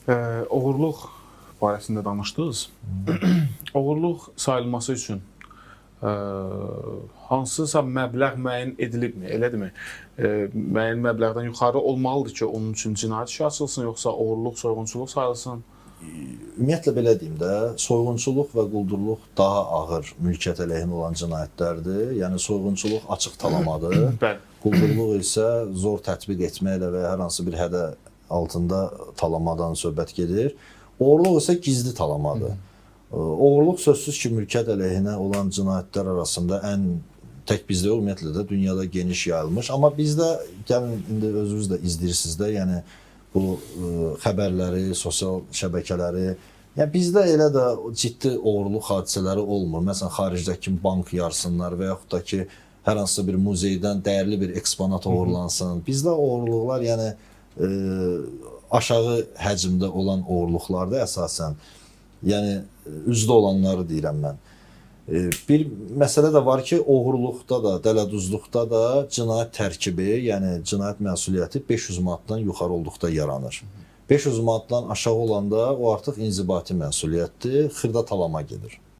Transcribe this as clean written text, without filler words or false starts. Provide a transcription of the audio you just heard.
Oğurluq barəsində danışdınız. Oğurluq sayılması üçün hansısa məbləğ müəyyən edilibmi, elədimi? Müəyyən məbləğdən yuxarı olmalıdır ki, onun üçün cinayət işi açılsın, yoxsa oğurluq, soyğunçuluq sayılsın? Ümumiyyətlə belə deyim də, soyğunçuluq və quldurluq daha ağır mülkiyyət əleyhinə olan cinayətlərdir. Yəni soyğunçuluq açıq talamadır. Bəli. Quldurluq isə zor tətbiq etməklə və ya hər hansı bir hədə altında talamadan söhbət gedir. Oğurluq isə gizli talamadır. Oğurluq sözsüz ki, mülkiyyət əleyhinə olan cinayətlər arasında ən tək bizdə yox, ümumiyyətlə də dünyada geniş yayılmış. Amma bizdə gəlin indi özünüz də izləyirsiniz də, yəni bu xəbərləri, sosial şəbəkələri, yəni bizdə elə də ciddi oğurluq hadisələri olmur. Məsələn, xaricdəki kimi bank yarsınlar və yaxud da ki, hər hansısa bir muzeydən dəyərli bir eksponat oğurlansın. Bizdə oğurluqlar yəni aşağı həcmdə olan oğurluqlarda əsasən. Yəni üzdə olanları deyirəm mən. Bir məsələ də var ki, oğurluqda da, dələduzluqda da cinayət tərkibi, yəni cinayət məsuliyyəti 500 manatdan yuxarı olduqda yaranır. 500 manatdan aşağı olanda o artıq inzibati məsuliyyətdir, xırda talama gedir.